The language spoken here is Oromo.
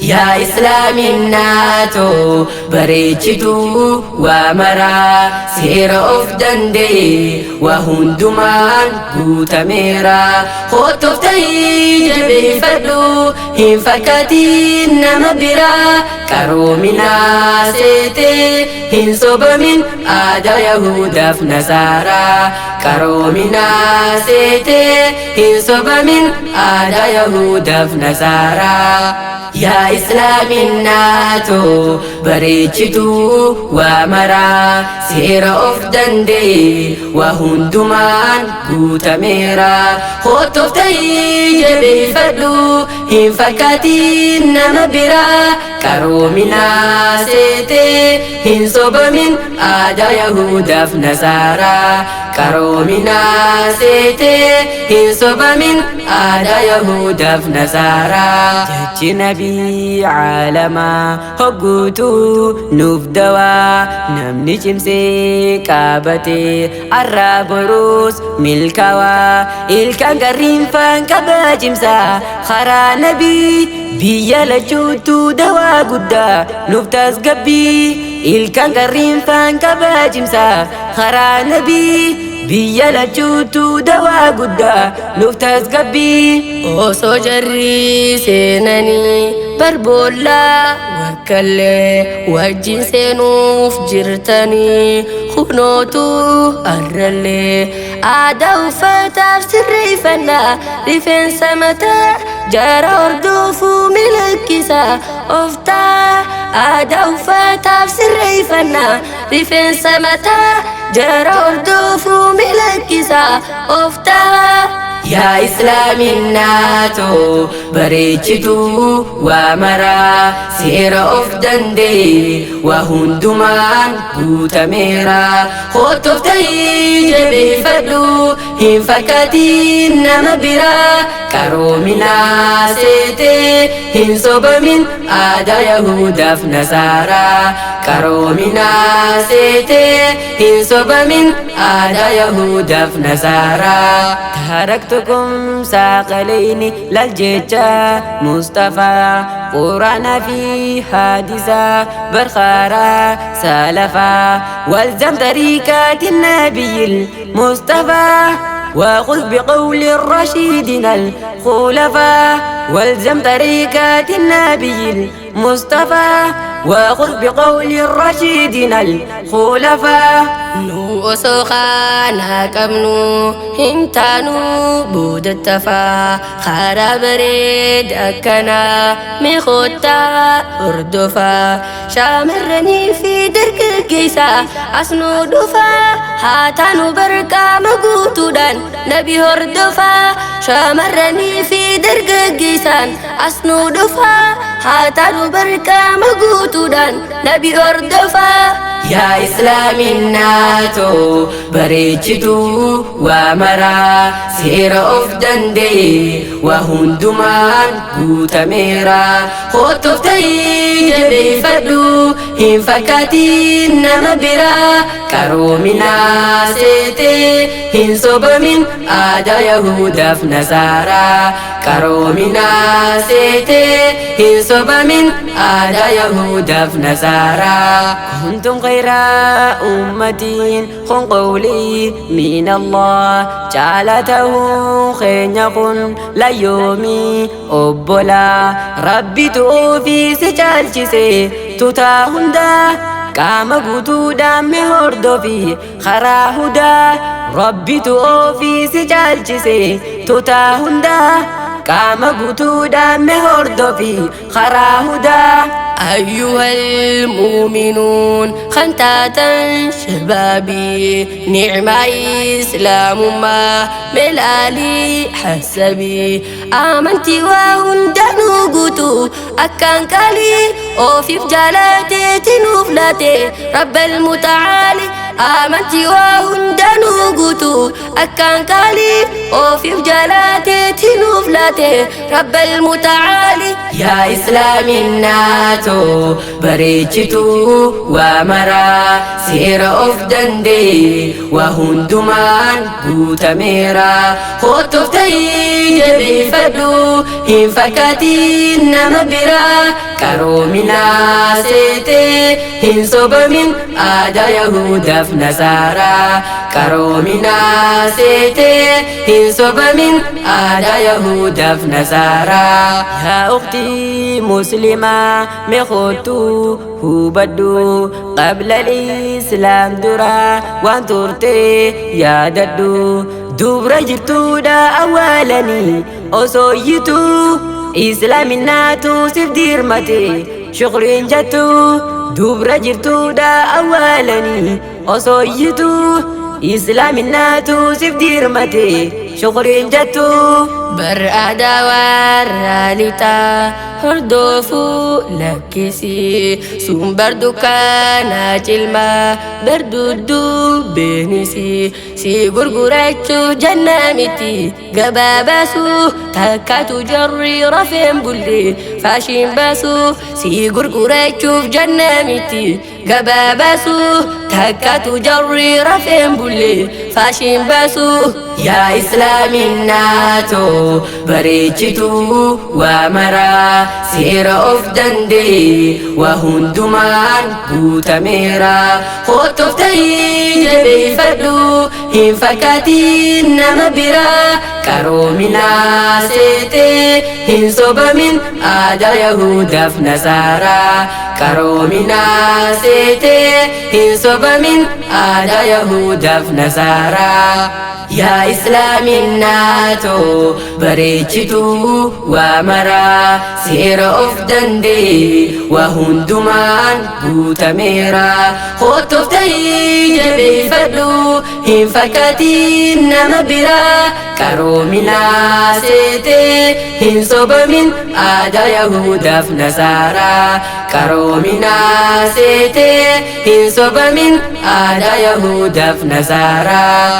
Yaa islaaminaatoo bareechituu waa maraa seera of danda'e waa hundumaan guutameera. Koottoof ta'ii jabeeffadhu hin fakkaatiin nama biraa qaroominaa seetee hin sobamin aadaa Yahudaaf Nasaaraa. Qaroominaa seetee hin sobamin aadaa Yahudaaf Nasaaraa. Yaa islaaminaatoo bareechituu waa maraa seera of danda'e waa hundumaan guutameera. Koottoof ta'ii jabeeffadhu hin fakkaatiin nama biraa qaroominaa seetee hin sobamin aadaa Yahudaaf Nasaaraa. Qaroominaa seetee hin sobamin aadaa Yahudaaf Nasaaraa. Jechi nabii caalamaa hogguutuu nuuf dawaa namni cimsee qabatee arraa boruus milkaawaa ilkaan garriinfaan qabaa cimsaa karaa nabii biyya lachuutu dawaa guddaa nuuf tasgabbii ilkaan garriinfaan qabaa cimsaa karaa nabii biyya lachuutu dawaa guddaa nuuf tasgabbii. Osoo jarri seenanii barboollaa wakkallee wajjin seenuuf jirtanii kunootu arrallee aadaa uffataaf sirreeffannaa rifeensa mataa jara hordofuu milikkisa oftaa aadaa uffataaf sirreeffannaa rifeensa mataa jara hordofuu milikkisa oftaa. Yaa islaaminaatoo bareechituu waa maraa seera of danda'e waa hundumaan guutameera. Koottoof ta'ii jabeeffadhu hin fakkaatiin nama biraa qaroominaa seetee hin sobamin aadaa Yahudaaf Nasaaraa. Qaroominaa seetee hin sobamin aadaa Yahudaaf Nasaaraa. تركتكم ساقلين للجيجة مصطفى قرآن في حادثة برخارة سالفا والزم طريقة النبي المصطفى وخذ بقول الرشيدين الخلفاء والزم طريقة النبي المصطفى وخذ بقول الرشيدين الخلفاء. Nu osoo kanaa qabnu hin taanu boodattafaa karaa bareeda akkanaa mee koottaa hordofaa shaamarranii fi dargaggeessaa as nu dhufaa haa taanu barqaama guutuudhaan nabi hordofaa shaamarranii fi dargaggeessaan as nu dhufaa haa taanu barqaama guutuudhaan nabi hordofaa. Yaa islaaminaatoo bareechituu waa maraa seera of danda'e waa hundumaan guutameera. Koottoof ta'ii jabeeffadhu hin fakkaatiin nama biraa qaroominaa seetee hin sobamin aadaa Yahudaaf Nasaaraa. Qaroominaa seetee hin sobamin aadaa Yahudaaf Nasaaraa. كنتم خير أمة خن قولي من الله جعلته خينيقن لا يومي أبولا ربي تؤفي سجالشسي تتاهندا qaama guutuudhaan mee hordofi karaa hudaa rabbitu ofii si caalchise tutaa hundaa qaama guutuudhaan mee hordofi karaa hudaa. أيها المؤمنون خنتاتا شبابي نعم إسلام ما ملالي حسبي آمنتي وهندنو قوتو أكان كالي أوفي جالتي تنوفلاتي رب المتعالي آمنتي وهندنو قوتو أكان كالي أوفي جالتي تنوفلاتي. nuuf laate rabbal mutacaali. Yaa islaaminaatoo bareechituu waa maraa seera of danda'e waa hundumaan guutameera. Koottoof ta'ii jabeeffadhu, hin fakkaatiin nama biraa. Qaroominaa seetee hin sobamin aadaa Yahudaaf Nasaaraa. Qaroominaa seetee hin sobamin aadaa Yahudaaf Nasaaraa. Yaa ukhtii muslimaa, mee kootuu hubadhu, qabla islaam dura waan turte yaadadhu. Dubra jirtuudha awwaalanii osoo iyyituu, islaaminaatu sif dirmate shukriin jettu. Dubra jirtuudha awwaalanii osoo iyyituu, islaaminaatu sif dirmate shukriin jettu. Bar aadaa warra lixaa hordofuu lakkisii, sun bar dukkaanaa cilmaa bar dudduubbeenisi. Si gurgurachuu janna miti gabaa baasuu, takkaatu jarri rafeen bulle faashin baasuu. Si gurgurachuuf janna miti gabaa baasuu, takkaatu jarri rafeen bulle faashin baasuu. Yaa islaaminaatoo bareechituu waa maraa seera of danda'e waa hundumaan guutameera. Koottoof ta'ii jabeeffadhu, hin fakkaatiin nama biraa. Qaroominaa seetee hin sobamin aadaa Yahudaaf Nasaaraa. Qaroominaa seetee hin sobamin aadaa Yahudaaf Nasaaraa. Yaa islaaminaatoo bareechituu waa maraa seera of danda'e waa hundumaan guutameera. Koottoof ta'ii jabeeffadhu, hin fakkaatiin nama biraa. Qaroominaa seetee hin sobamin aadaa Yahudaaf Nasaaraa. Qaroominaa seetee hin sobamin aadaa Yahudaaf Nasaaraa.